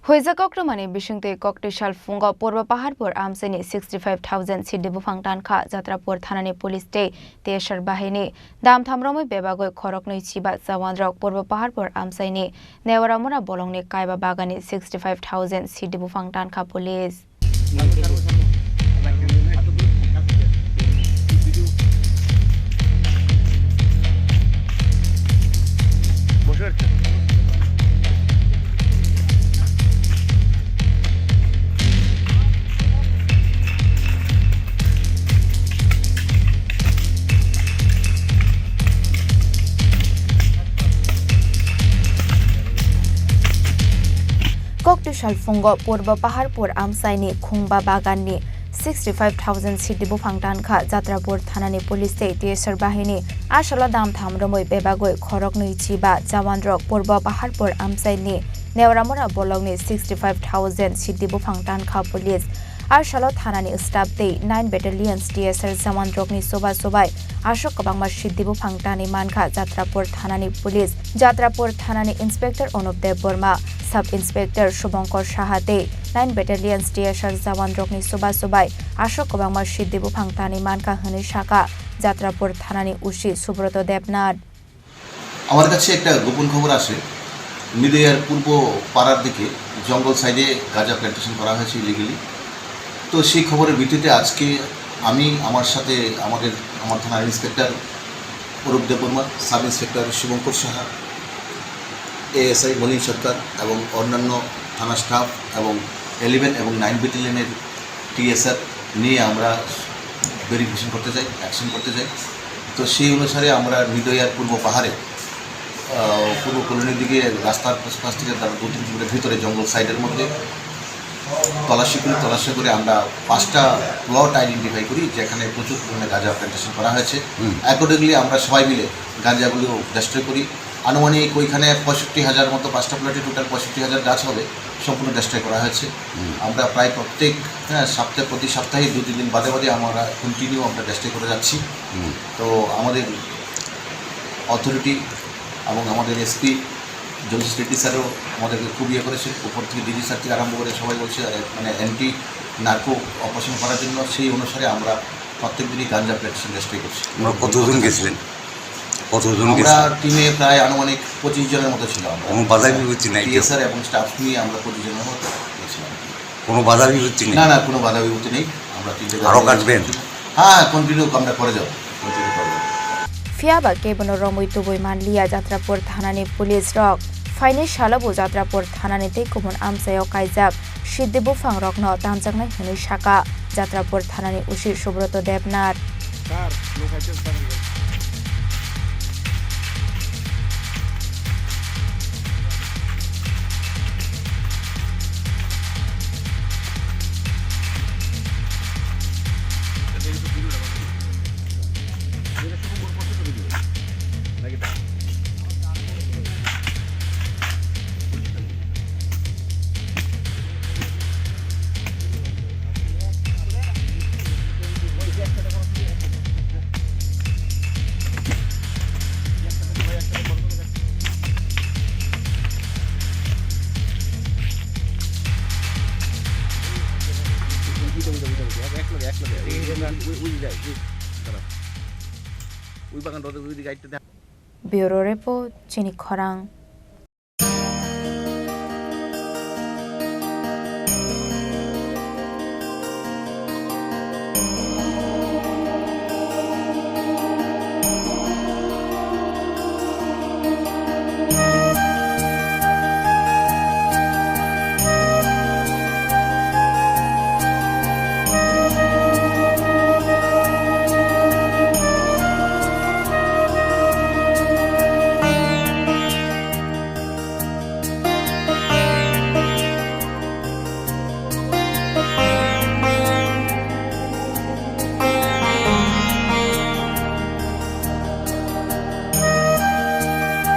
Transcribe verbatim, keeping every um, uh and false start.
Huijak koktwmani bisingtwi koktwi salphungo Purba Paharpur amchaini sixty five thousand siddhi buphang tankha Jatrapur thanani police tei T S R bahini. Damtham romwi bebagwi khoroknwi chiba jawanrok Purba Paharpur amchaini Newaramura bolongni kaiba bagani sixty five thousand siddhi buphang tankha police. Koktwi salphungo Purba Paharpur amchaini Khungba baganni sixty five thousand siddhi buphang tankha Jatrapur thanani police tei T S R bahini. A salo damtham romwi bebagwi khoroknwi chiba jawanrok Purba Paharpur amchaini Newaramura bolongni sixty five thousand siddhi buphang tankha police. A salo thanani staff tei nine battalions T S R jawanrokni chuba chubai aswk kwbangma siddhi buphang tanwi mankha Jatrapur thanani police. Jatrapur thanani Inspector Anup Debbarma, Sub Inspector Shubhankar Saha tei nine battalions T S R jawanrokni chuba chubai aswk kwbangma siddhi buphang tanwi mankha hwnwi sakha Jatrapur thanani O C Subroto Debnath. আমার কাছে একটা গোপন খবর আসে, মিদইয়ার পূর্ব পাড়ার দিকে জঙ্গল সাইডে গাঁজা প্ল্যান্টেশন করা হয়েছে ইলিগালি। তো সেই খবরের ভিত্তিতে আজকে আমি, আমার সাথে আমাদের, আমার থানার ইন্সপেক্টর অরূপ দেববর্মা, সাব ইন্সপেক্টর শুভঙ্কর সাহা, এএসআই মনিন সরকার এবং অন্যান্য থানা স্টাফ এবং ইলেভেন এবং নাইন ব্যাটালিয়নের টিএসআর নিয়ে আমরা ভেরিফিকেশন করতে যাই, অ্যাকশন করতে যাই। তো সেই অনুসারে আমরা মিদইয়ার পূর্ব পাহাড়ে, আহ, পূর্ব কলোনির দিকে রাস্তার পাশ থেকে তার দু তিন কিলোমিটার ভিতরে জঙ্গল সাইডের মধ্যে তল্লাশি করি। তল্লাশি করে আমরা পাঁচটা প্লট আইডেন্টিফাই করি, যেখানে প্রচুর পরিমাণে গাঁজা প্ল্যান্টেশন করা হয়েছে। হুম। অ্যাকর্ডিংলি আমরা সবাই মিলে গাঁজাগুলো ডিস্ট্রয় করি। আনুমানিক ওইখানে পঁয়ষট্টি হাজার মতো, পাঁচটা প্লটে টোটাল পঁয়ষট্টি হাজার গাছ হবে, সম্পূর্ণ ডিস্ট্রয় করা হয়েছে। হুম। আমরা প্রায় প্রত্যেক, হ্যাঁ, সপ্তাহে, প্রতি সপ্তাহে দু তিন দিন বাদে বাদে আমরা কন্টিনিউ আমরা ডিস্ট্রয় করে যাচ্ছি। হুম। তো আমাদের অথরিটি এবং আমাদের এসপি জগদীশ রেড্ডি স্যারও আমাদেরকে খুব ইয়ে করেছে। উপর থেকে ডিজি স্যার থেকে আরম্ভ করে সবাই বলছে, আহ, মানে, অ্যান্টি নার্কো অপারেশন করার জন্য। সেই অনুসারে আমরা প্রত্যেক দিনই গাঞ্জা প্ল্যান্টেশন ডিস্ট্রয় করছি। আমরা কতজন গেছিলেন? কতজন আমরা গেছিলেন? টিমে প্রায় আনুমানিক পঁচিশ জনের মতো ছিলাম আমরা। কোনো বাধা বিপত্তি নাই তো? টিএসআর এবং স্টাফ নিয়ে আমরা পঁচিশ জনের মতো গেছিলাম। কোনো বাধা বিপত্তি নেই? না, না, কোনো বাধা বিপত্তি নেই। আমরা তিনটে আরো গাড়ি কাটবেন? হ্যাঁ, হ্যাঁ, কন্টিনিউ আমরা করে যাবো, কন্টিনিউ করে যাবো। Phiya ba kebono romwi tubui manliya Jatrapur thanani police rok. Phaini salobo Jatrapur thanani tei kubun amchaio kaijak siddhi buphang rokno tanjaknai hwnwi sakha Jatrapur thanani O C Subroto Debnath. Bureau Report, Chini Khorang.